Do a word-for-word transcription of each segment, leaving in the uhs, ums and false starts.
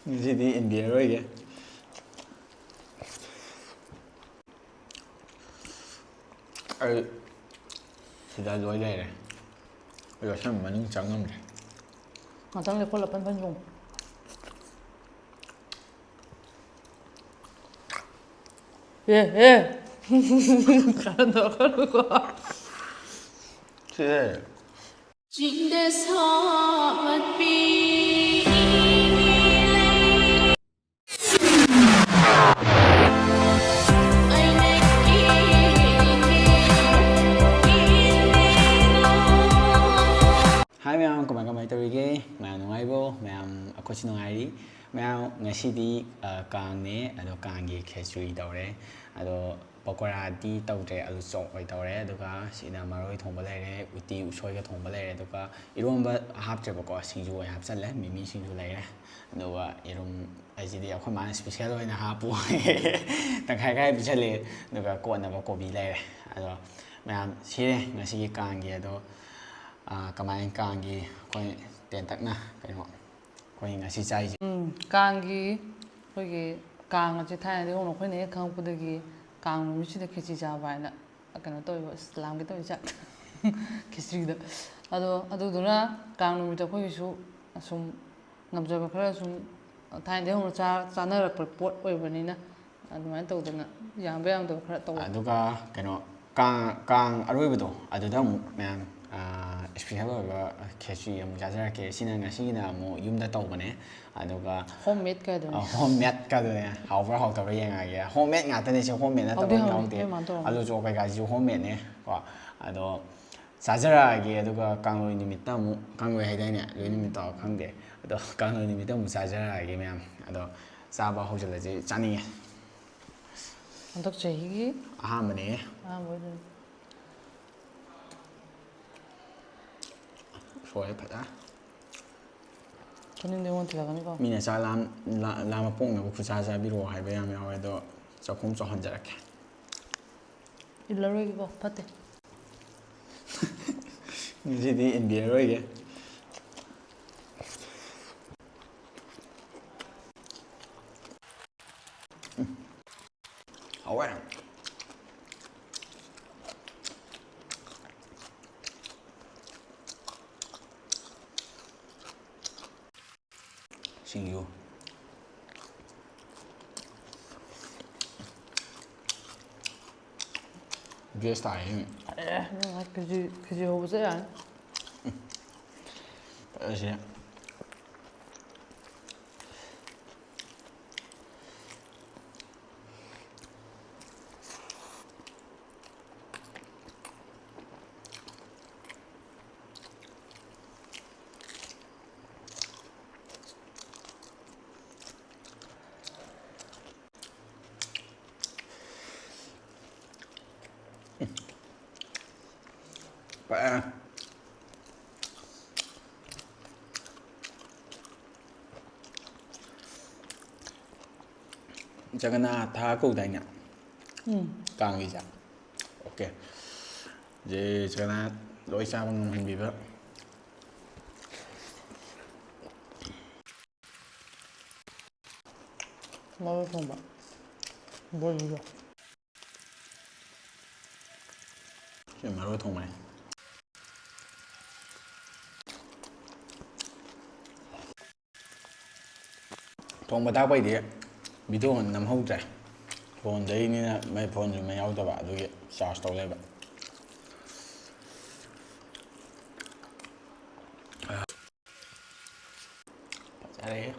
ꯉꯁꯤꯗꯤ ꯏꯟꯕꯤꯔꯔꯣꯏꯒꯦ꯫ ꯑꯩ ꯁꯤꯗ ꯂꯣꯏ ꯂꯩꯔꯦ꯫ ꯂꯣꯏꯁꯟꯕ ꯃꯅꯨꯡ ꯆꯪꯉꯝꯗ꯭ꯔꯦ꯫ ꯉꯥꯛꯇꯪ ꯂꯦꯞꯈꯠꯂ ꯐꯟ ꯐꯟ ꯆꯣꯡꯉꯨ꯫ ꯑꯦ, ꯑꯦ꯫ ꯀꯔꯟ ꯇꯧꯔꯛꯀꯅꯨꯀꯣ꯫ ꯁꯤ ꯆꯤꯡꯗ ꯁꯥꯠꯄꯤ ꯏꯅꯦ ꯂꯩ꯫ ꯑꯩꯅ ꯏꯅꯦ, ꯏꯅꯦ, ꯏꯅꯦ꯫ ꯍꯥꯏ ꯃꯌꯥꯝ, ꯀꯃꯥꯏ ꯀꯃꯥꯏ ꯇꯧꯔꯤꯒꯦ? ꯃꯌꯥꯝ ꯅꯨꯡꯉꯥꯏꯕ꯭ꯔꯣ? ꯃꯌꯥꯝ ꯑꯩꯈꯣꯏꯁꯨ ꯅꯨꯡꯉꯥꯏꯔꯤ꯫ ꯃꯌꯥꯝ ꯉꯁꯤꯗꯤ, ꯑ, ꯀꯥꯡꯅꯦ, ꯑꯗꯣ ꯀꯥꯡꯒꯤ ꯈꯦꯆ꯭ꯔꯤ ꯇꯧꯔꯦ꯫ ꯑꯗꯣ ꯄꯀꯣꯔꯥꯗꯤ ꯇꯧꯗ꯭ꯔꯦ, ꯑꯂꯨ ꯆꯣꯞ ꯑꯣꯏ ꯇꯧꯔꯦ꯫ ꯑꯗꯨꯒ ꯁꯤꯅ ꯃꯔꯣꯏ ꯊꯣꯡꯕ ꯂꯩꯔꯦ, ꯎꯇꯤ ꯎꯁꯣꯏꯒ ꯊꯣꯡꯕ ꯂꯩꯔꯦ꯫ ꯑꯗꯨꯒ ꯏꯔꯣꯝꯕ ꯍꯥꯞꯇ꯭ꯔꯦꯕꯀꯣ, ꯁꯤꯡꯖꯨ ꯑꯣꯏꯅ ꯍꯥꯞꯆꯜꯂꯦ, ꯃꯤꯃꯤ ꯁꯤꯡꯖꯨ ꯂꯩꯔꯦ꯫ ꯑꯗꯨꯒ ꯌꯦꯔꯨꯝ ꯍꯥꯏꯁꯤꯗꯤ ꯑꯩꯈꯣꯏ ꯃꯥꯅ ꯏꯁꯄꯤꯁꯦꯜ ꯑꯣꯏꯅ ꯍꯥꯞꯄꯨ ꯇꯪꯈꯥꯏ ꯈꯥꯏ ꯄꯤꯁꯜꯂꯦ꯫ ꯑꯗꯨꯒ ꯀꯣꯠꯅꯕ ꯀꯣꯕꯤ ꯂꯩꯔꯦ꯫ ꯑꯗꯣ ꯃꯌꯥꯝ ꯁꯤꯔꯦ ꯉꯁꯤꯒꯤ ꯀꯥꯡꯒꯤ꯫ ꯑꯗꯣ, ꯑꯥ, ꯀꯃꯥꯏꯅ ꯀꯥꯡꯒꯤ ꯑꯩꯈꯣꯏ ꯇꯦꯟꯇꯛꯅ ꯀꯩꯅꯣ ꯑꯩꯈꯣꯏ ꯉꯁꯤ ꯆꯥꯏꯁꯦ? ꯎꯝ, ꯀꯥꯡꯒꯤ, ꯑꯩꯈꯣꯏꯒꯤ ꯀꯥꯡ ꯑꯁꯦ ꯊꯥꯏꯅꯗꯒꯤ ꯍꯧꯅ ꯑꯩꯈꯣꯏꯅ ꯍꯦꯛ ꯈꯪꯉꯛꯄꯗꯒꯤ ꯀꯥꯡ ꯅꯨꯃꯤꯠꯁꯤꯗ ꯈꯦꯆꯤ ꯆꯥꯕ ꯍꯥꯏꯅ ꯀꯩꯅꯣ ꯇꯧꯋꯦꯕ꯫ ꯑꯁ, ꯂꯥꯝꯒꯦ ꯇꯧꯋꯤ ꯆꯥꯛ꯫ ꯈꯦꯆ꯭ꯔꯤꯗ꯫ ꯑꯗꯣ ꯑꯗꯨꯗꯨꯅ ꯀꯥꯡ ꯅꯨꯃꯤꯠꯇ ꯑꯩꯈꯣꯏꯒꯤꯁꯨ ꯑꯁꯨꯝ ꯉꯝꯖꯕ ꯈꯔ ꯁꯨꯝ ꯊꯥꯏꯅꯗꯒꯤ ꯍꯧꯅ ꯆꯥ-, ꯆꯥꯅꯔꯛꯄ ꯄꯣꯠ ꯑꯣꯏꯕꯅꯤꯅ ꯑꯗꯨꯃꯥꯏꯅ ꯇꯧꯗꯅ ꯌꯥꯝꯕ ꯌꯥꯝꯗꯕ ꯈꯔ ꯇꯧꯋꯦ꯫ ꯑꯗꯨꯒ ꯀꯩꯅꯣ, ꯀꯥꯡ, ꯀꯥꯡ ꯑꯔꯣꯏꯕꯗꯣ ꯑꯗꯨꯗ ꯑꯃꯨꯛ ꯃꯌꯥꯝ, ꯑꯥ, ꯏꯁꯄꯤꯁꯦꯜ ꯑꯣꯏꯕ ꯈꯦꯆ꯭ꯔꯤ ꯑꯃꯨꯛ ꯆꯥꯖꯔꯛꯀꯦ꯫ ꯁꯤꯅ ꯉꯁꯤꯒꯤꯅ ꯑꯃꯨꯛ ꯌꯨꯝꯗ ꯇꯧꯕꯅꯦ꯫ ꯑꯗꯨꯒ ꯍꯣꯝ ꯃꯦꯗ ꯀꯥꯏꯗꯨꯅꯦ꯫ ꯑ, ꯍꯣꯝ ꯃꯦꯗ ꯀꯥꯏꯗꯨꯅꯦ꯫ ꯍꯥꯎꯕ꯭ꯔꯥ ꯍꯥꯎꯇꯕ꯭ꯔꯥ ꯌꯦꯡꯉꯛꯑꯒꯦ꯫ ꯍꯣꯝ ꯃꯦꯗ ꯉꯥꯛꯇꯅꯦ ꯁꯤ, ꯍꯣꯝ ꯃꯦꯗ ꯅꯠꯇꯕ ꯍꯥꯎꯗꯦ, ꯑꯝ ꯌꯥꯎꯗꯦ꯫ ꯑꯩꯈꯣꯏ ꯃꯥꯅ ꯇꯧꯔꯝꯃꯦ꯫ ꯑꯂꯨ ꯆꯣꯞ ꯀꯩꯀꯥꯁꯤꯁꯨ ꯍꯣꯝ ꯃꯦꯗꯅꯦ ꯀꯣ꯫ ꯑꯗꯣ ꯆꯥꯖꯔꯛꯑꯒꯦ꯫ ꯑꯗꯨꯒ ꯀꯥꯡꯂꯣꯏ ꯅꯨꯃꯤꯠꯇ ꯑꯃꯨꯛ, ꯀꯥꯡꯂꯣꯏ ꯍꯥꯏꯗꯥꯏꯅꯦ? ꯂꯣꯏ ꯅꯨꯃꯤꯠꯇꯣ ꯈꯪꯗꯦ꯫ ꯑꯗꯣ ꯀꯥꯡꯂꯣꯏ ꯅꯨꯃꯤꯠꯇ ꯑꯃꯨꯛ ꯆꯥꯖꯔꯛꯑꯒꯦ ꯃꯌꯥꯝ꯫ ꯑꯗꯣ ꯆꯥꯕ ꯍꯧꯖꯤꯜꯂꯁꯤ꯫ ꯆꯥꯅꯤꯡꯉꯦ꯫ ꯍꯟꯗꯛ ꯆꯍꯤꯒꯤ ꯑꯍꯥꯟꯕꯅꯦ꯫ ꯑꯍꯥꯟꯕ ꯑꯣꯏꯗꯣꯏꯅꯤ꯫ ꯁꯣꯏꯔꯦ ꯐꯖꯅ꯫ ꯆꯥꯅꯤꯡꯗꯦ, ꯑꯩꯉꯣꯟꯗ ꯊꯤꯜꯂꯛꯀꯅꯤꯀꯣ꯫ ꯃꯤꯅ ꯆꯥꯛ ꯂꯥꯝ-, ꯂꯥ-, ꯂꯥꯝꯕ ꯄꯣꯛꯅꯕ ꯈꯨꯠꯁꯥ ꯆꯥꯕꯤꯔꯛꯑꯣ ꯍꯥꯏꯕ ꯌꯥꯝ ꯌꯥꯎꯋꯦ, ꯑꯗꯣ ꯆꯥꯛꯈꯨꯝ ꯆꯥꯎꯍꯟꯖꯔꯛꯀꯦ꯫ ꯏꯜꯂꯔꯣꯏꯒꯦꯀꯣ, ꯐꯠꯇꯦ꯫ ꯉꯁꯤꯗꯤ ꯏꯟꯕꯤꯔꯔꯣꯏꯒꯦ꯫ ꯍꯥꯎꯋꯦ꯫ ꯁꯤꯡꯖꯨ꯫ ꯗ꯭ꯔꯦꯁ ꯇꯥꯏꯌꯦ꯫ ꯑꯦ, ꯅꯪ ꯀꯦꯖꯤ, ꯀꯦꯖꯤ ꯍꯧꯕꯁꯦ ꯌꯥꯅꯤ꯫ ꯑꯁꯤ꯫ ꯄꯛꯑꯦ꯫ ꯖꯒꯅꯥꯊ ꯀꯧꯗꯥꯏꯅꯦ? ꯎꯝ꯫ ꯀꯥꯡꯒꯤꯁꯦ꯫ ꯑꯣꯀꯦ꯫ ꯖꯦ ꯖꯒꯅꯥꯊ ꯂꯣꯏ ꯆꯥꯕ ꯉꯝꯍꯟꯕꯤꯕ꯫ ꯃꯔꯣꯏ ꯊꯣꯡꯕ꯫ ꯕꯣꯔꯤꯒ꯫ ꯁꯤ ꯃꯔꯣꯏ ꯊꯣꯡꯕꯅꯦ꯫ ꯊꯣꯡꯕ ꯊꯥꯛꯄꯩꯗꯤ video ꯅꯝꯍꯧꯗ꯭ꯔꯦ꯫ Phone ꯗꯩꯅꯤꯅ ꯃꯩ, phone ꯁꯨ ꯃꯩ ꯌꯥꯎꯗꯕ, ꯑꯗꯨꯒꯤ charge ꯇꯧ ꯂꯩꯕ꯫ ꯐꯖꯔꯦꯍꯦ꯫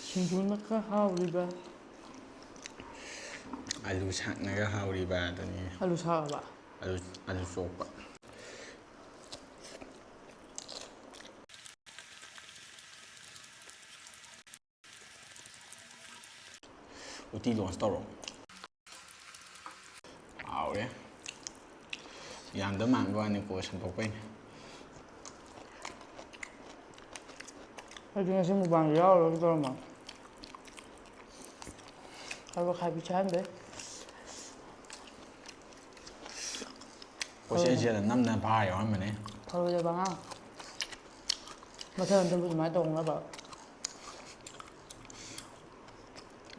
ꯁꯤꯡꯖꯨꯅꯒ ꯍꯥꯎꯔꯤꯕ꯫ ꯑꯂꯨ ꯁꯥꯛꯅꯒ ꯍꯥꯎꯔꯤꯕ ꯑꯗꯨꯅꯤ꯫ ꯑꯂꯨ ꯁꯥꯛꯑꯕ? ꯑꯂꯨ, ꯑꯂꯨ ꯆꯣꯞꯄ꯫ ꯎꯇꯤ launch ꯇꯧꯔꯣ꯫ ꯍꯥꯎꯔꯦ꯫ ꯌꯥꯝꯗ ꯃꯥꯟꯕ ꯋꯥꯅꯤꯀꯣ, ꯁꯟꯗꯣꯛꯄꯩꯅꯦ꯫ ꯑꯩꯗꯤ ꯉꯁꯤ mukbang ꯁꯦ ꯌꯥꯎꯔꯔꯣꯏꯒꯦ ꯇꯧꯔꯝꯕꯅꯦ꯫ ꯀꯥꯔꯣꯠ ꯑꯈꯥꯕꯤ ꯆꯥꯍꯟꯕꯩ꯫ ꯀꯣꯏꯆꯦꯟ ꯆꯦꯜꯂ ꯅꯝꯗꯅ ꯐꯥꯔ ꯌꯥꯎꯔꯝꯕꯅꯦ꯫ ꯐꯔꯣꯏꯗꯕ ꯑꯉꯥꯡ꯫ ꯃꯊꯪ ꯃꯊꯪ ꯑꯗꯨꯃꯥꯏꯅ ꯇꯧꯅꯕ꯫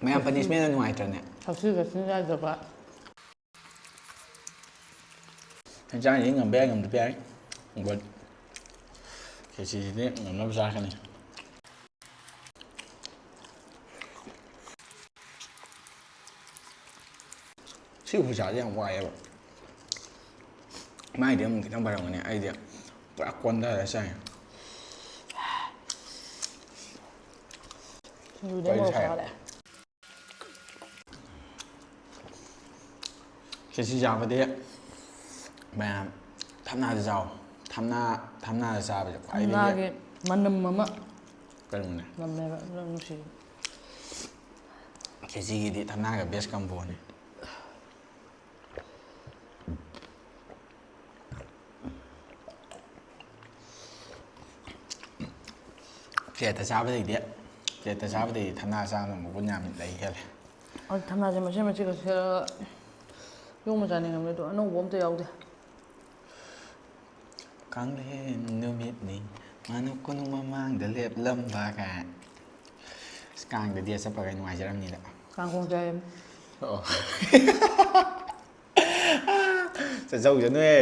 ꯃꯌꯥꯝ ꯄꯅꯤꯁꯃꯦꯟꯅ ꯅꯨꯡꯉꯥꯏꯇ꯭ꯔꯅꯦ? ꯊꯛꯁꯤ ꯈꯥꯁꯤ ꯌꯥꯗꯕ꯫ ꯍꯛꯆꯥꯡꯁꯤ ꯉꯝꯕ ꯌꯥꯏ, ꯉꯝꯗꯕ ꯌꯥꯏ꯫ But ꯈꯦꯆꯤꯁꯤꯗꯤ ꯉꯝꯅꯕ ꯆꯥꯔꯛꯀꯅꯤ꯫ ꯁꯤ ꯎꯍꯩ ꯆꯥꯕꯁꯦ ꯌꯥꯝ ꯋꯥꯏꯑꯦꯕ꯫ ꯃꯥꯏꯗꯤ ꯑꯃꯨꯛ ꯈꯤꯇꯪ ꯐꯔꯝꯒꯅꯤ, ꯑꯩꯗꯤ ꯄꯨꯔꯥ ꯀꯣꯟꯊꯔ ꯆꯥꯏ꯫ ꯁꯤꯡꯖꯨꯗ ꯃꯣꯔꯣꯛ ꯁꯥꯔꯦ꯫ ꯈꯦꯆꯤ ꯆꯥꯕꯗꯤ ꯃꯌꯥꯝ ꯊꯝꯅꯥꯗ ꯆꯥꯎ꯫ ꯊꯝꯅꯥ, ꯊꯝꯅꯥꯗ ꯆꯥꯕꯁꯦ ꯈ꯭ꯋꯥꯏꯗꯒꯤ ꯊꯝꯅꯥꯒꯤ ꯃꯅꯝ ꯑꯃ ꯀꯩꯅꯣꯅꯦ꯫ ꯅꯝꯃꯦꯕ, ꯑꯗꯨ ꯅꯨꯡꯁꯤ꯫ ꯈꯦꯆꯤꯒꯤꯗꯤ ꯊꯝꯅꯥꯒ best comboꯅꯦ꯫ Plateꯇ ꯆꯥꯕꯗꯩꯗꯤ, plateꯇ ꯆꯥꯕꯗꯩꯗꯤ ꯊꯝꯅꯥ ꯆꯥꯕꯅ ꯃꯒꯨꯟ ꯌꯥꯝ ꯂꯩ ꯍꯦꯜꯂꯦ꯫ ꯑꯗꯨ ꯊꯝꯅꯥꯁꯦ ꯃꯆꯦꯠ ꯃꯆꯦꯠꯀ ꯁꯦꯠꯂꯒ ꯌꯣꯝꯕ ꯆꯥꯅꯤꯡꯉꯕꯅꯤ, ꯑꯗꯣ ꯑꯅꯧꯕ ꯑꯝꯇ ꯌꯥꯎꯗꯦ꯫ ꯀꯥꯡꯂꯦꯟ ꯅꯨꯃꯤꯠꯅꯤ, ꯃꯥꯅꯨ ꯀꯣꯅꯨ ꯃꯃꯥꯡꯗ ꯂꯦꯞꯂꯝꯕ ꯀꯥꯏ꯫ ꯑꯁ, ꯀꯥꯡꯗꯗꯤ ꯆꯠꯄꯒ ꯅꯨꯡꯉꯥꯏꯖꯔꯝꯅꯤꯗ꯫ ꯀꯥꯡꯈꯣꯡ ꯆꯥꯏ꯫ ꯑꯣ꯫ ꯆꯠꯆꯧꯖꯅꯨꯍꯦ꯫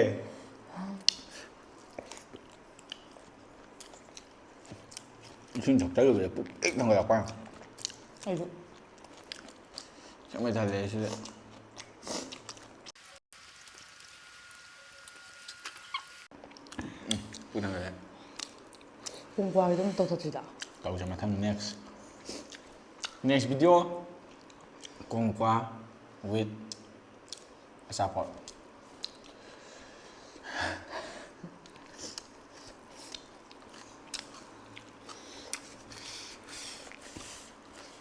ꯏꯁꯤꯡ ꯊꯛꯆꯜꯂꯨꯕꯗ ꯄꯨꯛ ꯄꯤꯛ ꯊꯟꯒꯠꯂꯛꯄ꯫ ꯑꯩꯁꯨ꯫ ꯆꯪꯕꯩ ꯊꯜꯂꯦ ꯁꯤꯗ꯫ ꯎꯝ, ꯄꯨꯛ ꯊꯟꯒꯠꯂꯦ꯫ ꯀꯣꯡꯀ꯭ꯋꯥꯒꯤꯗꯣ ꯑꯃꯨꯛ ꯇꯧꯊꯣꯛꯁꯤꯗ꯫ ꯇꯧꯁꯦ ꯃꯊꯪ next꯫ Next video, ꯀꯣꯡꯀ꯭ꯋꯥ with ꯑꯆꯥꯄꯣꯠ꯫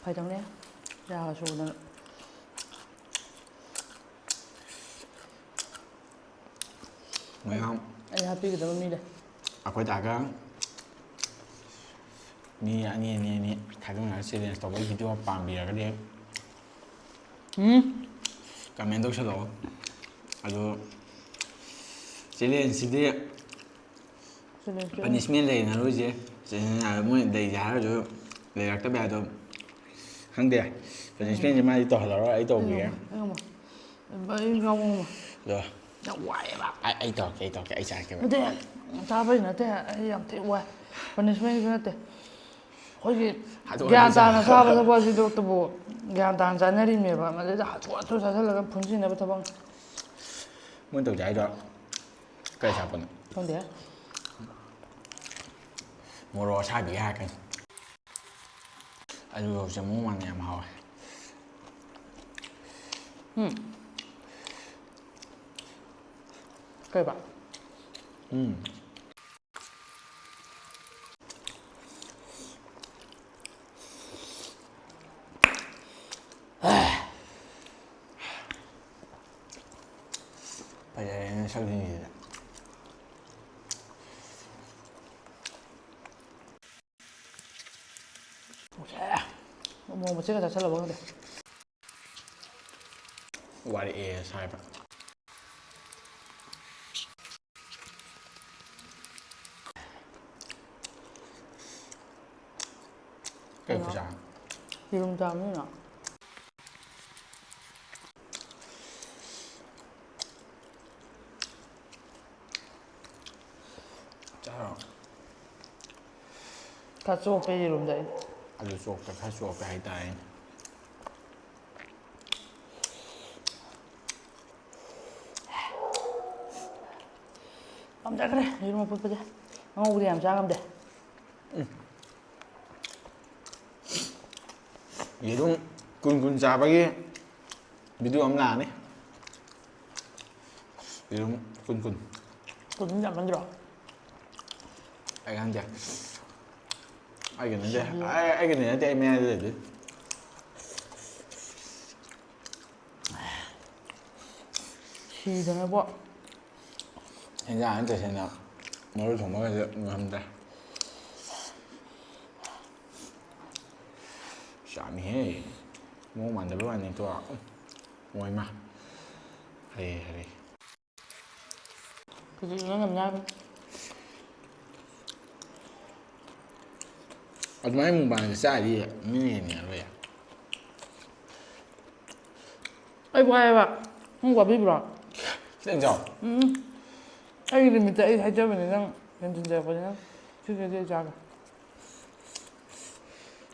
ꯐꯥꯒꯤ ꯇꯧꯅꯦ꯫ ꯌꯥꯒ ꯁꯨꯗꯅ꯫ ꯃꯌꯥꯝ ꯑꯩ ꯍꯥꯞꯄꯤꯒꯗꯕ ꯃꯤ ꯂꯩ꯫ ꯑꯩꯈꯣꯏ ꯗꯥꯒ ꯃꯤ ꯑꯅꯤ, ꯑꯅꯤ, ꯑꯅꯤ ꯈꯥꯏꯗꯣꯛꯅꯔꯒ challenge ꯇꯧꯕꯒꯤ video ꯄꯥꯝꯕꯤꯔꯒꯗꯤ ꯎꯝ꯫ comment ꯇꯧꯁꯜꯂꯛꯑꯣ꯫ ꯑꯗꯨ ꯆꯦꯂꯦꯟꯖꯁꯤꯗꯤ ꯆꯦꯂꯦꯟꯖ, ꯆꯦꯂꯦꯟꯖ꯫ ꯄꯅꯤꯁꯃꯦꯟ ꯂꯩꯅꯔꯣꯏꯁꯦ꯫ ꯆꯦꯂꯦꯟꯖ ꯍꯥꯏꯔ ꯃꯣꯏ ꯂꯩꯁꯦ ꯍꯥꯏꯔꯁꯨ ꯂꯩꯔꯛꯇꯕ ꯌꯥꯏ ꯑꯗꯣ꯫ ꯈꯪꯗꯦ꯫ ꯄꯅꯤꯁꯃꯦꯟꯁꯦ ꯃꯥꯗꯤ ꯇꯧꯍꯜꯂꯔꯣꯏ, ꯑꯩ ꯇꯧꯈꯤꯒꯦ꯫ ꯑꯩ ꯉꯝꯃꯣꯏ꯫ ꯑꯩ ꯉꯝꯃꯣꯏ꯫ ꯑꯗꯣ ꯌꯥꯝ ꯋꯥꯏꯑꯦꯕ꯫ ꯑꯩ, ꯑꯩ ꯇꯧꯔꯛꯀꯦ, ꯑꯩ ꯇꯧꯔꯛꯀꯦ, ꯑꯩ ꯆꯥꯔꯛꯀꯦꯕ꯫ ꯅꯠꯇꯦ, ꯆꯥꯕꯩ ꯅꯠꯇꯦ, ꯑꯩ ꯌꯥꯝ ꯊꯤ ꯋꯥꯏ꯫ ꯄꯅꯤꯁꯃꯦꯟꯒꯤꯁꯨ ꯅꯠꯇꯦ꯫ ꯑꯩꯈꯣꯏꯒꯤ ꯍꯥꯊꯨ ꯍꯥꯊꯨ ꯒ꯭ꯌꯥꯟ ꯇꯥꯅ ꯆꯥ-, ꯆꯥꯕ ꯊꯕꯛ ꯑꯁꯤꯗꯕꯨ ꯒ꯭ꯌꯥꯟ ꯇꯥꯅ ꯆꯥꯅꯔꯤꯃꯦꯕ, ꯃꯗꯩꯗ ꯍꯥꯊꯨ ꯍꯥꯊꯨ ꯆꯥꯁꯤꯜꯂꯒ ꯐꯨꯟꯁꯤꯟꯅꯕ ꯊꯕꯛ꯫ ꯃꯣꯏꯅ ꯇꯧꯖꯦ ꯍꯥꯏꯗꯣ ꯀꯩ ꯑꯆꯥꯄꯣꯠꯅꯣ? ꯈꯪꯗꯦ꯫ ꯃꯣꯔꯣꯛ ꯑꯁꯥꯕꯤꯒ ꯍꯥꯏꯔꯛꯀꯅꯤ꯫ ꯑꯂꯨ ꯍꯧꯖꯤꯛ ꯃꯑꯣꯡ ꯃꯥꯟꯅ ꯌꯥꯝ ꯍꯥꯎꯋꯦ꯫ ꯎꯝ꯫ ꯀꯩꯕ? ꯎꯝ꯫ ꯐꯖꯔꯦꯅꯦ ꯁꯛꯁꯤꯡꯁꯤꯗꯤ꯫ ꯃꯣꯔꯣꯛ ꯃꯆꯦꯠ ꯈꯛ ꯆꯥꯁꯤꯜꯂꯕ ꯈꯪꯗꯦ꯫ ꯋꯥꯔꯛꯑꯦ ꯁꯥꯏꯕ꯫ ꯀꯩ ꯀꯩꯅꯣ? ꯈꯨꯆꯥ? ꯌꯦꯔꯨꯝ ꯆꯥꯕꯅꯤꯅ꯫ ꯆꯥꯔꯣ꯫ ꯈꯔ ꯆꯣꯞꯄꯦ ꯌꯦꯔꯨꯝꯗ ꯑꯩ꯫ ꯑꯗꯨ ꯆꯣꯞꯄꯦ, ꯈꯔ ꯆꯣꯞꯄꯦ ꯍꯥꯏꯇꯥꯔꯦꯅꯦ꯫ ꯉꯝꯖꯈ꯭ꯔꯦ ꯌꯦꯔꯨꯝ ꯑꯐꯨꯠꯄꯁꯦ꯫ ꯑꯉꯧꯕꯗꯤ ꯌꯥꯝ ꯆꯥ ꯉꯝꯗꯦ꯫ ꯌꯦꯔꯨꯝ ꯀꯨꯟ ꯀꯨꯟ ꯆꯥꯕꯒꯤ video ꯑꯃ ꯂꯥꯛꯑꯅꯤ꯫ ꯌꯦꯔꯨꯝ ꯀꯨꯟ ꯀꯨꯟ꯫ ꯀꯨꯟ ꯌꯥꯝꯃꯟꯗ꯭ꯔꯣ? ꯑꯩ ꯈꯪꯗꯦ꯫ ꯑꯩꯒꯤ ꯅꯠꯇꯦ꯫ ꯑꯩ, ꯑꯩꯒꯤꯗꯤ ꯅꯠꯇꯦ, ꯑꯩ ꯃꯌꯥꯏꯗ ꯂꯩꯗꯣꯏ꯫ ꯁꯤꯗꯅꯕꯣ꯫ ꯍꯦꯟꯖꯥꯡ ꯑꯃ ꯆꯠꯁꯤꯅ ꯃꯔꯣꯏ ꯊꯣꯡꯕꯒꯁꯦ ꯉꯝꯗ꯭ꯔꯦ꯫ ꯌꯥꯝꯃꯤꯍꯦ꯫ ꯃꯑꯣꯡ ꯃꯥꯟꯗꯕꯩ ꯋꯥꯅꯤ ꯇꯣ꯫ ꯃꯣꯏꯃ꯫ ꯍꯔꯦ ꯍꯔꯦ꯫ ꯍꯧꯖꯤꯛ ꯅꯪ ꯌꯥꯝ ꯌꯥꯝꯃꯤ꯫ ꯑꯗꯨꯃꯥꯏꯅ ꯃꯨꯛꯕꯥꯡꯁꯦ ꯆꯥꯔꯗꯤ ꯃꯤꯅ ꯌꯦꯡꯅꯤꯡꯉꯔꯣꯏ꯫ ꯑꯩ ꯋꯥꯏꯑꯦꯕ꯫ ꯅꯪ ꯋꯥꯕꯤꯕ꯭ꯔꯣ? ꯈꯤꯇꯪ ꯆꯥꯎ꯫ ꯎꯝ꯫ ꯑꯩꯒꯤ ꯂꯤꯃꯤꯠꯇ ꯑꯩ ꯍꯥꯏꯖꯕꯅꯤ, ꯅꯪ ꯍꯦꯟꯖꯤꯟꯖꯔꯛꯄꯅꯤ ꯅꯪ꯫ ꯁꯤꯒꯗꯤ ꯑꯩ ꯆꯥꯒꯦ꯫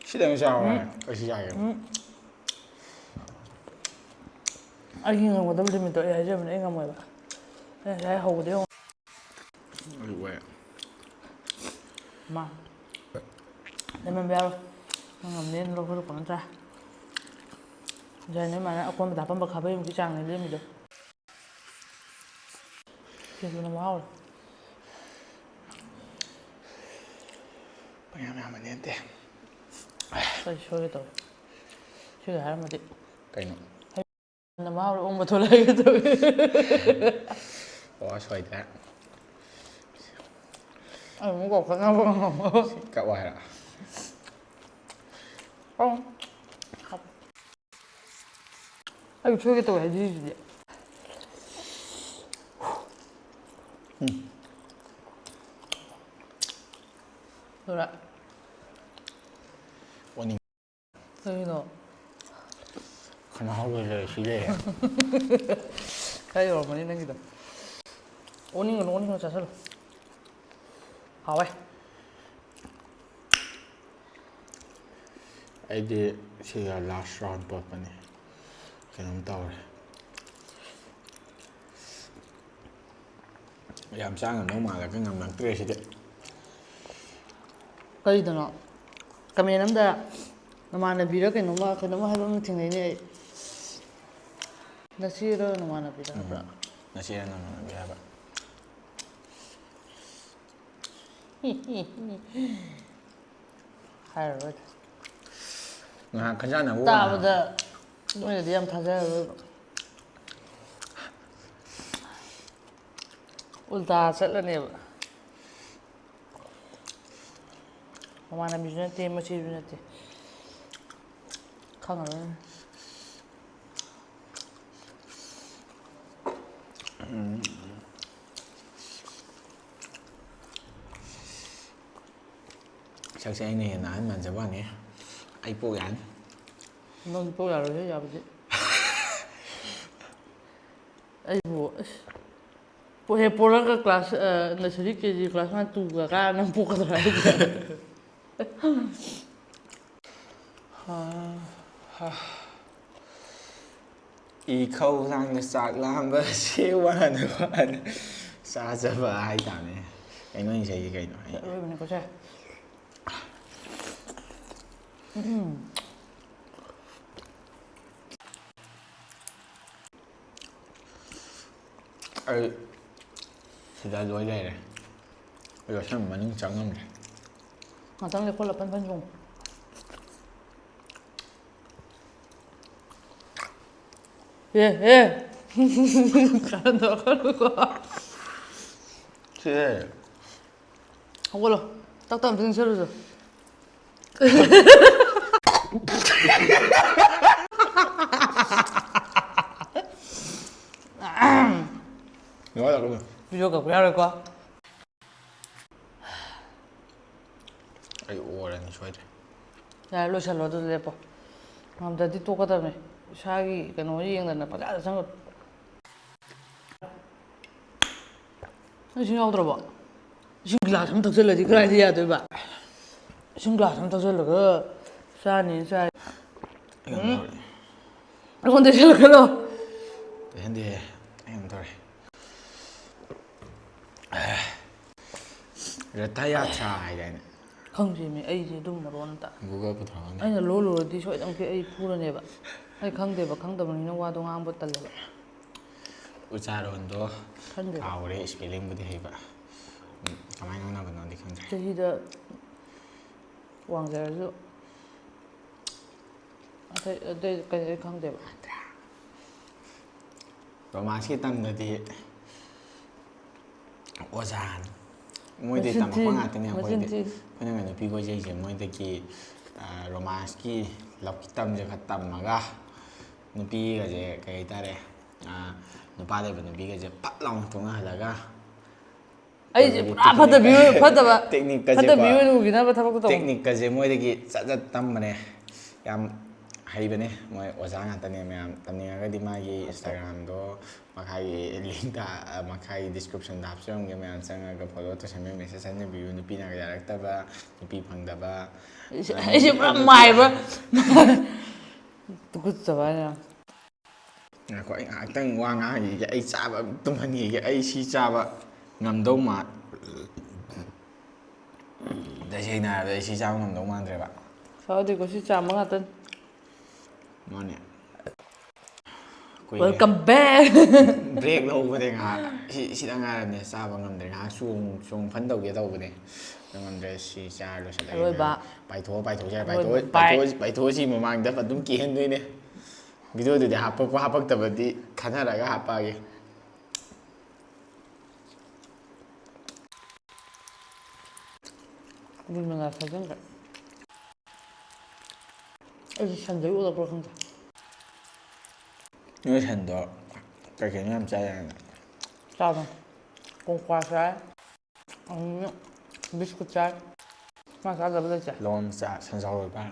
ꯁꯤꯗꯪ ꯆꯥꯎ ꯍꯥꯏ꯫ ꯎꯝ꯫ ꯑꯩ ꯁꯤ ꯆꯥꯒꯦ꯫ ꯎꯝ꯫ ꯑꯩꯒꯤ ꯉꯝꯒꯗꯕ ꯂꯤꯃꯤꯠꯇꯣ ꯑꯩ ꯍꯥꯏꯖꯕꯅꯤ, ꯑꯩ ꯉꯝꯃꯣꯏꯕ꯫ ꯑꯩ ꯉꯁꯥꯏ ꯍꯧꯕꯗ ꯌꯦꯡꯉꯣ꯫ ꯑꯩ ꯋꯥꯏ꯫ ꯃꯥ꯫ ꯂꯦꯝꯍꯟꯕ ꯌꯥꯔꯣꯏ꯫ ꯅꯪ ꯉꯝꯅꯦꯅ ꯂꯧꯊꯣꯔꯛꯄ ꯅꯠꯇ꯭ꯔꯥ? ꯉꯁꯥꯏ ꯅꯣꯏ ꯃꯥꯅ ꯑꯀꯣꯟꯕꯗ ꯍꯥꯞꯄꯝꯕ ꯈꯥꯕꯩꯃꯨꯛꯀꯤ ꯆꯥꯡꯅꯦ ꯂꯦꯝꯃꯤꯗꯣ꯫ ꯁꯤꯡꯖꯨꯅ ꯃꯍꯥꯎꯔꯦ꯫ ꯄꯪꯌꯥꯝ ꯌꯥꯝꯕꯗꯤ ꯅꯠꯇꯦ꯫ ꯑꯩ ꯁꯣꯏꯒꯦ ꯇꯧꯋꯦ꯫ ꯁꯤꯒ ꯍꯥꯏꯔꯝꯃꯗꯤ꯫ ꯀꯩꯅꯣ? ꯅꯃꯥ ꯍꯣꯏ ꯑꯣꯡꯕ ꯊꯣꯛꯂꯛꯑꯒꯦ ꯇꯧꯋꯦ꯫ ꯑꯣ, ꯁꯣꯏꯗ꯭ꯔꯦ꯫ ꯑꯩ ꯑꯃꯨꯛ ꯀꯧꯈꯠꯅꯕ ꯉꯝꯃꯣꯏ꯫ ꯁꯤ ꯀꯛꯑꯣ ꯍꯥꯏꯔꯣ? ꯑꯧ꯫ ꯑꯩ ꯁꯣꯏꯒꯦ ꯇꯧꯋꯦ ꯍꯥꯏꯗꯨꯗꯤ꯫ ꯎꯝ꯫ ꯂꯣꯏꯔꯦ꯫ ꯑꯣꯅꯤꯡ- ꯀꯩꯅꯣ? ꯈꯅꯥꯎ ꯂꯣꯏ ꯂꯩꯔꯦ, ꯁꯤ ꯂꯩꯔꯦ꯫ ꯈꯔ ꯌꯧꯔꯝꯃꯅꯤ ꯅꯪꯒꯤꯗꯣ꯫ ꯑꯣꯅꯤꯡꯒꯅꯨ, ꯑꯣꯅꯤꯡꯒꯅꯨ, ꯆꯥꯁꯜꯂꯨ꯫ ꯍꯥꯎꯋꯦ꯫ ꯑꯩꯗꯤ ꯁꯤꯒ last round ꯇꯣꯠꯄꯅꯤ꯫ ꯀꯩꯅꯣꯝ ꯇꯧꯔꯦ꯫ ꯌꯥꯝ ꯆꯥ ꯉꯝꯗꯧ ꯃꯥꯜꯂꯒ ꯉꯝꯂꯛꯇ꯭ꯔꯦ ꯁꯤꯗꯤ꯫ ꯀꯔꯤꯗꯅꯣ? Comment ꯑꯝꯗ ꯅꯃꯥꯟꯅꯕꯤꯔ ꯀꯩꯅꯣꯝꯃ, ꯀꯩꯅꯣꯝꯃ ꯍꯥꯏꯕ ꯑꯃ ꯊꯦꯡꯅꯩꯅꯦ ꯑꯩ꯫ ꯅꯆꯦꯔ ꯅꯃꯥꯟꯅꯕꯤꯔ ꯍꯥꯏꯕ꯭ꯔꯥ? ꯎꯝ꯫ ꯅꯆꯦꯔ ꯅꯃꯥꯟꯅꯕꯤ ꯍꯥꯏꯕ꯫ ꯍꯥꯏꯔꯔꯣꯏꯗ꯫ ꯉꯥꯏꯍꯥꯛ ꯈꯟꯖꯥꯟꯅꯕ ꯑꯣꯏꯅ ꯇꯥꯕꯗ ꯅꯣꯏꯅꯗꯤ ꯌꯥꯝ ꯊꯥꯖꯔꯔꯣꯏꯕ꯫ ꯎꯜꯇꯥ ꯆꯠꯂꯅꯦꯕ꯫ ꯃꯃꯥꯟꯅꯕꯤꯁꯨ ꯅꯠꯇꯦ, ꯃꯆꯦꯁꯨ ꯅꯠꯇꯦ꯫ ꯈꯪꯉꯔꯣꯏ꯫ ꯎꯝ꯫ ꯁꯛꯁꯦ ꯑꯩꯅ ꯍꯦꯟꯅ ꯑꯍꯟ ꯃꯥꯟꯖꯕ ꯋꯥꯅꯤ꯫ ꯑꯩ ꯄꯣꯛ ꯌꯥꯅꯤ꯫ ꯅꯪ ꯄꯣꯛ ꯌꯥꯔꯣꯏꯍꯦ ꯌꯥꯕꯗꯤ꯫ ꯑꯩꯕꯨ ꯑꯁ, ꯄꯣꯛ ꯍꯦꯛ ꯄꯣꯛꯂꯒ ꯀ꯭ꯂꯥꯁ ꯅꯁꯔꯤ ꯀꯦ ꯖꯤ ꯀ꯭ꯂꯥꯁ ꯋꯥꯟ ꯇꯨꯒ ꯀꯥꯔ ꯅꯪ ꯄꯣꯛꯀꯗ꯭ꯔꯥ ꯍꯥꯏꯁꯦ? ꯏꯈꯧ ꯂꯥꯡꯅ ꯆꯥꯛ ꯂꯥꯝꯕꯁꯦ ꯋꯥꯅ ꯋꯥꯅ ꯆꯥꯖꯕ ꯍꯥꯏꯇꯥꯔꯦ꯫ ꯀꯩꯅꯣ ꯑꯩꯅ ꯏꯁꯩꯁꯦ ꯀꯩꯅꯣ? ꯑꯩ ꯑꯔꯣꯏꯕꯅꯤꯀꯣ ꯁꯦ꯫ ꯑꯩ ꯁꯤꯗ ꯂꯣꯏ ꯂꯩꯔꯦ꯫ ꯑꯩ ꯋꯥꯁꯔꯨꯝ ꯃꯅꯨꯡ ꯆꯪꯉꯝꯗ꯭ꯔꯦ꯫ ꯉꯥꯛꯇꯪ ꯂꯦꯞꯈꯠꯂ ꯐꯟ ꯐꯟ ꯆꯣꯡꯉꯨ꯫ ꯑꯦ ꯑꯦ꯫ ꯀꯥꯔꯟ ꯇꯧꯔꯛꯀꯅꯨꯀꯣ꯫ ꯁꯤꯗ ꯂꯩꯔꯦ꯫ ꯍꯧꯒꯠꯂꯣ꯫ ꯇꯞ ꯇꯞꯅ ꯑꯝꯇ ꯆꯪꯁꯤꯜꯂꯨꯆꯣ꯫ ꯂꯣꯏꯔꯒ ꯚꯤꯗꯤꯑꯣ ꯀꯛꯄ ꯌꯥꯔꯣꯏꯀꯣ꯫ ꯑꯩ ꯑꯣꯔꯅꯤ ꯁꯣꯏꯗ꯭ꯔꯦ꯫ ꯌꯥꯔꯦ, ꯂꯣꯏꯁꯜꯂꯣ, ꯑꯗꯨꯗ ꯂꯦꯞꯄꯣ꯫ ꯉꯝꯗ꯭ꯔꯗꯤ ꯇꯣꯛꯀꯗꯕꯅꯦ꯫ ꯏꯁꯥꯒꯤ ꯀꯩꯅꯣ ꯌꯦꯡꯗꯅ ꯄꯪꯆꯥꯗ ꯆꯪꯒꯅꯨ꯫ ꯅꯪ ꯏꯁꯤꯡ ꯌꯥꯎꯗ꯭ꯔꯕꯣ? ꯏꯁꯤꯡ ꯒꯤꯂꯥꯁ ꯑꯃ ꯊꯛꯆꯜꯂꯗꯤ ꯀꯗꯥꯏꯗ ꯌꯥꯗꯣꯏꯕ? ꯏꯁꯤꯡ ꯒꯤꯂꯥꯁ ꯑꯃ ꯊꯛꯆꯜꯂꯒ ꯆꯥꯅꯤ ꯆꯥꯏ꯫ ꯑꯩ ꯀꯩꯅꯣ ꯇꯧꯔꯦ꯫ ꯑꯩꯉꯣꯟꯗ ꯆꯠꯂꯛꯀꯅꯣ꯫ ꯇꯩꯍꯟꯗꯦ꯫ ꯑꯩ ꯀꯩꯅꯣ ꯇꯧꯔꯦ꯫ ꯔꯊ ꯌꯥꯇ꯭ꯔꯥ ꯍꯥꯏꯗꯥꯏꯅꯦ? ꯈꯪꯗꯦꯃꯤ, ꯑꯩꯁꯦ ꯑꯗꯨꯝ ꯃꯔꯣꯟ ꯑꯝꯇ꯫ ꯒꯨꯒꯜ ꯄꯨꯊꯣꯔꯛꯑꯣꯅꯦ꯫ ꯑꯩꯅ ꯂꯣꯜꯂꯨꯔꯗꯤ ꯁꯣꯏꯗꯅꯃꯛꯀꯤ ꯑꯩ ꯐꯨꯔꯅꯦꯕ꯫ ꯑꯩ ꯈꯪꯗꯦꯕ, ꯈꯪꯗꯕꯅꯤꯅ ꯋꯥꯗꯣ ꯉꯥꯡꯕ ꯇꯜꯂꯦꯕ꯫ ꯎꯆꯥꯔꯣꯟꯗꯣ ꯈꯪꯗꯦꯕ꯫ ꯀꯥꯎꯔꯦ, ꯏꯁꯄꯦꯂꯤꯡꯕꯨꯗꯤ ꯍꯩꯕ꯫ ꯎꯝ, ꯀꯃꯥꯏꯅ ꯉꯥꯡꯅꯕꯅꯣꯗꯤ ꯈꯪꯗ꯭ꯔꯦ꯫ ꯆꯍꯤꯗ ꯋꯥꯡꯖꯔꯁꯨ ꯑꯇꯩ, ꯑꯇꯩ ꯀꯩ ꯑꯩ ꯈꯪꯗꯦꯕ꯫ ꯔꯣꯃꯥꯟꯁꯀꯤ ꯇꯝꯗꯗꯤ ꯑꯣꯖꯥꯅꯤ꯫ ꯃꯣꯏꯗꯤ ꯃꯆꯤꯟ ꯇꯝꯃꯛꯄ ꯊꯤ, ꯉꯥꯛꯇꯅꯤ꯫ ꯃꯆꯤꯟ ꯑꯩꯈꯣꯏꯗꯤ, ꯊꯤ꯫ ꯑꯩꯈꯣꯏꯅꯒ ꯅꯨꯄꯤ ꯀꯣꯏꯖꯩꯁꯦ ꯃꯣꯏꯗꯒꯤ, ꯑ, ꯔꯣꯃꯥꯟꯁꯀꯤ ꯂꯞꯀꯤ ꯇꯝꯁꯦ ꯈꯔ ꯇꯝꯃꯒ ꯅꯨꯄꯤꯒꯁꯦ ꯀꯩ ꯍꯥꯏꯇꯥꯔꯦ, ꯑ, ꯅꯨꯄꯥ ꯂꯩꯕ ꯅꯨꯄꯤꯒꯁꯦ ꯄꯠ ꯂꯥꯎꯅ ꯇꯣꯛꯅꯍꯜꯂꯒ ꯑꯩꯁꯦ ꯄꯨꯔꯥ ꯐꯠꯇꯕꯤ ꯑꯣꯏ-, ꯐꯠꯇꯕ, ꯇꯦꯛꯅꯤꯛꯀꯁꯦꯀꯣ꯫ ꯐꯠꯇꯕꯤ ꯑꯣꯏꯅ ꯎꯈꯤꯅꯕ ꯊꯕꯛꯇꯣ ꯇꯧ꯫ ꯇꯦꯛꯅꯤꯛꯀꯁꯦ ꯃꯣꯏꯗꯒꯤ ꯆꯠ ꯆꯠ ꯇꯝꯕꯅꯦ꯫ ꯌꯥꯝ ꯍꯩꯕꯅꯦ ꯃꯣꯏ, ꯑꯣꯖꯥ ꯉꯥꯛꯇꯅꯦ ꯃꯌꯥꯝ꯫ ꯇꯝꯅꯤꯡꯉꯒꯗꯤ ꯃꯥꯒꯤ Instagram-ꯗꯣ ꯃꯈꯥꯒꯤ link-ꯇ, ꯃꯈꯥꯒꯤ description-ꯗ ꯍꯥꯞꯆꯔꯝꯒꯦ, ꯃꯌꯥꯝ ꯆꯪꯉꯒ follow ꯇꯧꯁꯟꯕꯤꯌꯨ, message ꯍꯟꯖꯟꯕꯤꯌꯨ꯫ ꯅꯨꯄꯤꯅ ꯌꯥꯔꯛꯇꯕ, ꯅꯨꯄꯤ ꯐꯪꯗꯕ, ꯑꯩꯁꯦ, ꯑꯩꯁꯦ ꯄꯨꯔꯥ ꯃꯥꯏꯕ꯫ ꯇꯨꯀꯠꯆꯕ ꯍꯥꯏꯅ꯫ ꯉꯥꯏꯈꯣ, ꯑꯩ ꯉꯥꯏꯍꯥꯛꯇꯪ ꯋꯥ ꯉꯥꯡꯈꯤꯒꯦ꯫ ꯑꯩ ꯆꯥꯕ ꯑꯝ ꯇꯨꯝꯍꯟꯈꯤꯒꯦ꯫ ꯑꯩ ꯁꯤ ꯆꯥꯕ ꯉꯝꯗꯧ ꯃꯥꯟ-, ꯇꯁꯦꯡꯅ ꯍꯥꯏꯔꯕꯗ ꯑꯩ ꯁꯤ ꯆꯥꯕ ꯉꯝꯗꯧ ꯃꯥꯟꯗ꯭ꯔꯦꯕ꯫ ꯆꯥꯗꯦꯀꯣ, ꯁꯤ ꯆꯥꯝꯕ ꯉꯥꯛꯇꯅꯤ꯫ ꯃꯥꯅꯦ꯫ ꯀꯨꯏꯔꯦ꯫ Welcome back꯫ Break ꯂꯧꯕꯅꯦ ꯉꯥꯏꯍꯥꯛ꯫ ꯁꯤ, ꯁꯤꯗ ꯉꯥꯏꯔꯕꯅꯦ ꯆꯥꯕ ꯉꯝꯗ꯭ꯔꯦ꯫ ꯉꯥꯏꯍꯥꯛ ꯆꯣꯡ, ꯆꯣꯡ ꯐꯟ ꯇꯧꯒꯦ ꯇꯧꯕꯅꯦ꯫ ꯑꯗꯨ ꯉꯝꯗ꯭ꯔꯦ꯫ ꯁꯤ ꯆꯥꯔ ꯂꯣꯏꯁꯤꯜꯂꯒꯦ ꯑꯔꯣꯏꯕ꯫ ꯃꯌꯥꯝ꯫ ꯄꯥꯏꯊꯣꯛꯑꯣ, ꯄꯥꯏꯊꯣꯛꯑꯣ, ꯄꯥꯏꯊꯣꯛꯑꯣ, ꯑꯔꯣꯏꯕ ꯄꯥꯏꯊꯣꯛꯑꯣ, bite꯫ ꯄꯥꯏꯊꯣꯛꯑꯣ, ꯁꯤ ꯃꯃꯥꯡꯗ ꯑꯗꯨꯝ ꯀꯤꯍꯟꯗꯣꯏꯅꯦ꯫ Video-ꯗꯨꯗꯤ ꯍꯥꯞꯄꯛꯄ ꯍꯥꯞꯄꯛꯇꯕꯗꯤ ꯈꯟꯅꯔꯒ ꯍꯥꯞꯄꯛꯑꯒꯦ꯫ ꯃꯤ ꯃꯉꯥ ꯊꯥꯖꯤꯟꯈ꯭ꯔꯦ꯫ ꯑꯩꯁꯦ ꯁꯟꯗꯩ ꯑꯣꯜꯂꯛꯄ꯭ꯔꯥ ꯈꯪꯗꯦ꯫ ꯅꯣꯏ ꯁꯟꯗꯣ ꯀꯩ ꯀꯩꯅꯣ ꯌꯥꯝ ꯆꯥꯏ ꯍꯥꯏꯅꯦ? ꯆꯥꯕꯅꯦ꯫ ꯀꯣꯡꯀ꯭ꯋꯥ ꯆꯥꯏ꯫ ꯑꯗꯨꯅ ꯕꯤꯁꯀꯨꯠ ꯆꯥꯏ꯫ ꯃꯥ ꯆꯥꯗꯕ ꯂꯩꯇꯦ꯫ ꯂꯣꯟ ꯆꯥ-, ꯁꯟꯖꯥꯎ ꯂꯣꯏꯕ꯫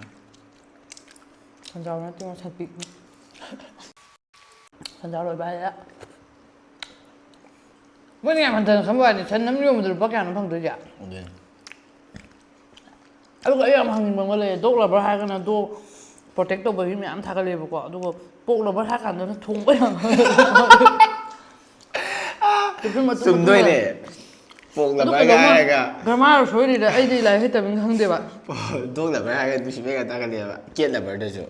ꯁꯟꯖꯥꯎ ꯅꯠꯇꯦ, ꯁꯟꯄꯤꯛꯅꯤ꯫ ꯁꯟꯖꯥꯎ ꯂꯣꯏꯕ ꯍꯥꯏꯔꯦ꯫ ꯃꯣꯏꯅ ꯌꯥꯝ ꯍꯟꯊꯅ ꯈꯟꯕ ꯋꯥꯅꯤ, ꯁꯟ ꯑꯃ ꯌꯣꯟꯕꯗ ꯂꯨꯄꯥ ꯀꯌꯥꯅꯣ ꯐꯪꯗꯣꯏꯁꯦ? ꯑꯗꯨꯅꯤ꯫ ꯑꯗꯨꯒ ꯑꯩ ꯌꯥꯝ ꯍꯪꯅꯤꯡꯕ ꯑꯃ ꯂꯩꯌꯦ, dog lover ꯍꯥꯏꯔꯒꯅ dog protect ꯇꯧꯕꯒꯤ ꯃꯌꯥꯝ ꯊꯥꯒꯠꯂꯦꯕꯀꯣ, ꯑꯗꯨꯒ pork lover ꯍꯥꯏꯔ ꯀꯥꯟꯗꯅ ꯊꯣꯡꯕ ꯌꯥꯝ ꯀꯦꯞꯁꯨꯟ ꯃꯇꯨꯝ ꯃꯇꯨꯝ ꯆꯨꯝꯗꯣꯏꯅꯦ꯫ ꯂꯩ꯫ Pork lover ꯑꯗꯨ ꯀꯩꯗꯧꯅ ꯍꯥꯏꯔꯒ grammar ꯁꯣꯏꯔꯤꯔ? ꯑꯩꯗꯤ ꯂꯥꯏꯔꯤꯛ ꯍꯩꯇꯕꯅꯤꯅ ꯈꯪꯗꯦꯕ꯫ Dog lover ꯍꯥꯏꯔꯒ ꯅꯨꯡꯁꯤꯕꯩ ꯉꯥꯛꯇ ꯊꯥꯒꯠꯂꯦꯕ, cat lover ꯗꯁꯨ꯫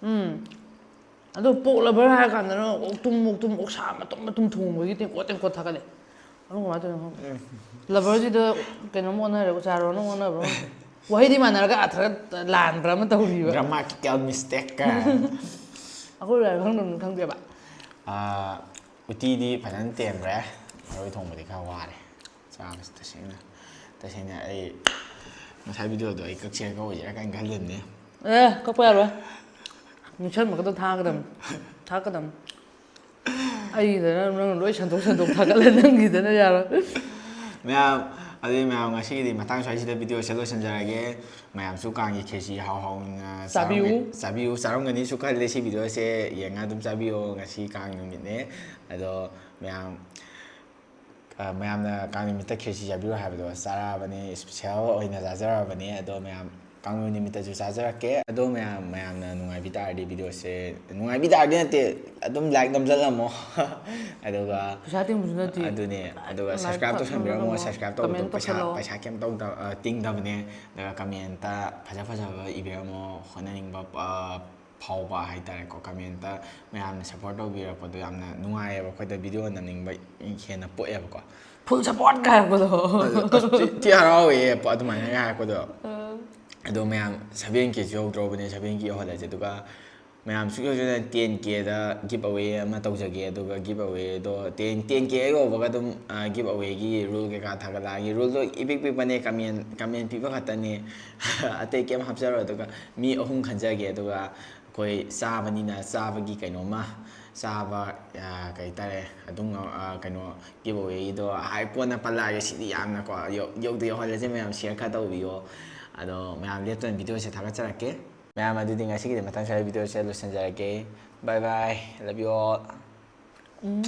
ꯎꯝ꯫ ꯑꯗꯣ pork lover ꯍꯥꯏꯔ ꯀꯥꯟꯗꯅ ꯑꯣꯛꯇꯨꯝ, ꯑꯣꯛꯇꯨꯝ, ꯑꯣꯛꯁꯥ ꯃꯇꯨꯝ ꯃꯇꯨꯝ ꯊꯣꯡꯕꯒꯤ ꯇꯦꯡꯀꯣꯠ ꯇꯦꯡꯀꯣꯠ ꯊꯥꯒꯠꯂꯦ꯫ ꯑꯗꯨ ꯀꯃꯥꯏꯅ ꯇꯧꯔꯤꯅꯣ ꯈꯪꯗꯦ꯫ Lover ꯁꯤꯗ ꯀꯩꯅꯣꯝ ꯑꯣꯟꯅꯔꯦ, ꯎꯆꯥꯔꯣꯟ ꯑꯃ ꯑꯣꯟꯅꯕ꯭ꯔꯥ ꯈꯪꯗꯦ꯫ ꯋꯥꯍꯩꯗꯤ ꯃꯥꯟꯅꯔꯒ ꯑꯥꯔꯊ ꯂꯥꯟꯕ꯭ꯔꯥ ꯑꯃ ꯇꯧꯔꯤꯕ꯫ Grammatical mistake ꯀꯥꯏꯅ꯫ ꯑꯩꯈꯣꯏ ꯂꯥꯏꯔꯤꯛ ꯈꯪꯗꯕꯅꯤꯅ ꯈꯪꯗꯦꯕ꯫ ꯑꯥ, ꯎꯇꯤꯗꯤ ꯐꯖꯅ ꯇꯦꯝꯈ꯭ꯔꯦ, ꯃꯔꯣꯏ ꯊꯣꯡꯕꯗꯤ ꯈꯔ ꯋꯥꯔꯦ ꯆꯥꯕꯁꯤ꯫ ꯇꯁꯦꯡꯅ, ꯇꯁꯦꯡꯅ ꯑꯩ ꯉꯁꯥꯏ video-ꯗꯣ ꯑꯩ ꯀꯛꯁꯤꯔ ꯀꯛꯑꯣꯏꯁꯤꯔ ꯀꯟꯅ ꯈꯜꯂꯤꯕꯅꯤ꯫ ꯑꯦ, ꯀꯛꯄ ꯌꯥꯔꯣꯏ꯫ ꯅꯤꯡꯁꯤꯡꯕ ꯈꯛꯇ ꯊꯥꯒꯗꯕꯅꯤ, ꯊꯥꯒꯗꯕꯅꯤ꯫ ꯑꯩꯒꯤꯗꯅ ꯅꯪ ꯂꯣꯏ ꯁꯟꯗꯣꯛ ꯁꯟꯗꯣꯛ ꯊꯥꯒꯠꯂꯦ, ꯅꯪꯒꯤꯗꯅ ꯌꯥꯔꯣꯏ꯫ ꯃꯌꯥꯝ, ꯑꯗꯨꯗꯤ ꯃꯌꯥꯝ, ꯉꯁꯤꯒꯤꯗꯤ ꯃꯇꯥꯡ ꯁ꯭ꯋꯥꯏꯁꯤꯗ ꯚꯤꯗꯤꯑꯣꯁꯦ ꯂꯣꯏꯁꯤꯟꯖꯔꯒꯦ꯫ ꯃꯌꯥꯝꯁꯨ ꯀꯥꯡꯒꯤ ꯈꯦꯆꯤ ꯍꯥꯎ ꯍꯥꯎꯅ ꯆꯥꯕꯤꯌꯨ꯫ ꯆꯥꯔꯝꯒ-, ꯆꯥꯕꯤꯌꯨ, ꯆꯥꯔꯝꯒꯅꯤꯁꯨ ꯈꯜꯂꯦ꯫ ꯁꯤ ꯚꯤꯗꯤꯑꯣꯁꯦ ꯌꯦꯡꯉ ꯑꯗꯨꯝ ꯆꯥꯕꯤꯌꯣ꯫ ꯉꯁꯤ ꯀꯥꯡ ꯅꯨꯃꯤꯠꯅꯦ꯫ ꯑꯗꯣ ꯃꯌꯥꯝ, ꯑ, ꯃꯌꯥꯝꯅ ꯀꯥꯡ ꯅꯨꯃꯤꯠꯇ ꯈꯦꯆꯤ ꯆꯥꯕꯤꯌꯨ ꯍꯥꯏꯕꯗꯣ ꯆꯥꯔꯛꯑꯕꯅꯤ, ꯏꯁꯄꯤꯁꯦꯜ ꯑꯣꯏꯅ ꯆꯥꯖꯔꯕꯅꯤ꯫ ꯑꯗꯣ ꯃꯌꯥꯝ, ꯀꯥꯡꯂꯨꯞ ꯅꯨꯃꯤꯠꯇꯁꯨ ꯆꯥꯖꯔꯛꯀꯦ꯫ ꯑꯗꯣ ꯃꯌꯥꯝ, ꯃꯌꯥꯝꯅ ꯅꯨꯡꯉꯥꯏꯕꯤ ꯇꯥꯔꯗꯤ ꯚꯤꯗꯤꯑꯣꯁꯦ, ꯅꯨꯡꯉꯥꯏꯕꯤ ꯇꯥꯔꯗꯤ ꯅꯠꯇꯦ, ꯑꯗꯨꯝ ꯂꯥꯏꯛ ꯅꯝꯁꯤꯜꯂꯝꯃꯣ꯫ ꯑꯗꯨꯒ ꯄꯩꯁꯥ ꯇꯤꯡꯕꯁꯨ ꯅꯠꯇꯦ꯫ ꯑꯗꯨꯅꯦ꯫ ꯑꯗꯨꯒ ꯂꯥꯏꯛ ꯁꯕꯁꯀ꯭ꯔꯥꯏꯕ ꯈꯛ ꯇꯧꯁꯟꯕꯤꯔꯝꯃꯣ꯫ ꯅꯝꯕꯤꯔꯝꯃꯣ, ꯁꯕꯁꯀ꯭ꯔꯥꯏꯕ ꯇꯧꯕꯗꯣ ꯀꯃꯦꯟ ꯄꯩꯁꯥ, ꯇꯧꯁꯜꯂꯣ꯫ ꯄꯩꯁꯥ ꯀꯩꯝ ꯇꯧꯗ-, ꯑ, ꯇꯤꯡꯗꯕꯅꯦ꯫ ꯑꯗꯨꯒ ꯀꯃꯦꯟꯇ ꯐꯖ ꯐꯖꯕ ꯏꯕꯤꯔꯝꯃꯣ, ꯍꯣꯠꯅꯅꯤꯡꯕ, ꯑ, ꯐꯥꯎꯕ ꯍꯥꯏꯇꯥꯔꯦꯀꯣ꯫ ꯀꯃꯦꯟꯇ ꯃꯌꯥꯝꯅ ꯁꯞꯄꯣꯔꯠ ꯇꯧꯕꯤꯔꯛꯄꯗꯣ ꯌꯥꯝꯅ ꯅꯨꯡꯉꯥꯏꯌꯦꯕ꯫ ꯑꯩꯈꯣꯏꯗ ꯚꯤꯗꯤꯑꯣ ꯅꯝꯅꯤꯡꯕ ꯍꯦꯟꯅ ꯄꯣꯛꯑꯦꯕꯀꯣ꯫ ꯐꯨꯜ ꯁꯞꯄꯣꯔꯠꯀ ꯍꯥꯏꯔꯛꯄꯗꯣ꯫ ꯑꯗꯣ ꯑꯁ ꯊꯤ, ꯊꯤ ꯍꯔꯥꯎꯋꯦ ꯑꯗꯨꯃꯥꯏꯅꯒ ꯍꯥꯏꯔꯛꯄꯗꯣ꯫ ꯑ꯫ ꯑꯗꯣ ꯃꯌꯥꯝ, ꯁꯚꯦꯟ ꯀꯦꯁꯨ ꯌꯧꯗ꯭ꯔꯣꯕꯅꯦ, ꯁꯚꯦꯟ ꯀꯦ ꯌꯧꯍꯜꯂꯁꯦ꯫ ꯑꯗꯨꯒ ꯃꯌꯥꯝ ꯁꯨꯛꯌꯧ ꯌꯧꯗꯅ ꯇꯦꯟ ꯀꯦꯗ ꯒꯤꯞ ꯑꯋꯦ ꯑꯃ ꯇꯧꯖꯒꯦ꯫ ꯑꯗꯨꯒ ꯒꯤꯞ ꯑꯋꯦꯗꯣ ꯇꯦꯟ, ꯇꯦꯟ ꯀꯦ ꯍꯦꯛ ꯌꯧꯕꯒ ꯑꯗꯨꯝ, ꯑ, ꯒꯤꯞ ꯑꯋꯦꯒꯤ ꯔꯨꯜ ꯀꯩꯀꯥ ꯊꯥꯒꯠꯂꯛꯑꯒꯦ꯫ ꯔꯨꯜꯗꯣ ꯏꯄꯤꯛ ꯄꯤꯛꯄꯅꯦ, ꯀꯃꯦꯟ, ꯀꯃꯦꯟ ꯄꯤꯕ ꯈꯛꯇꯅꯦ꯫ ꯑꯇꯩ ꯀꯩꯝ ꯍꯥꯞꯆꯔꯣꯏ꯫ ꯑꯗꯨꯒ ꯃꯤ ꯑꯍꯨꯝ ꯈꯟꯖꯒꯦ꯫ ꯑꯗꯨꯒ ꯑꯩꯈꯣꯏ ꯆꯥꯕꯅꯤꯅ ꯆꯥꯕꯒꯤ ꯀꯩꯅꯣꯝꯃ, ꯆꯥꯕ, ꯑ, ꯀꯩ ꯍꯥꯏꯇꯥꯔꯦ, ꯑꯗꯨꯝ, ꯑ, ꯀꯩꯅꯣ, ꯒꯤꯞ ꯑꯋꯦꯒꯤꯗꯣ ꯍꯥꯏ ꯀꯣꯟꯅ ꯄꯜꯂꯛꯑꯒꯦ꯫ ꯁꯤꯗꯤ ꯌꯥꯝꯅꯀꯣ, ꯌꯧ-, ꯌꯧꯗ ꯌꯧꯍꯜꯂꯁꯦ꯫ ꯃꯌꯥꯝ ꯁꯤꯌꯔ ꯈꯔ ꯇꯧꯕꯤꯌꯣ꯫ ꯑꯗꯣ ꯃꯌꯥꯝ ꯂꯦꯞꯇꯅ ꯚꯤꯗꯤꯑꯣꯁꯦ ꯊꯥꯒꯠꯆꯔꯛꯀꯦ꯫ ꯃꯌꯥꯝ, ꯑꯗꯨꯗꯤ ꯉꯁꯤꯒꯤꯗꯤ ꯃꯇꯥꯡ ꯁ꯭ꯋꯥꯏꯗ ꯚꯤꯗꯤꯑꯣꯁꯦ ꯂꯣꯏꯁꯤꯟꯖꯔꯒꯦ꯫ Bye bye, love you all꯫ Um.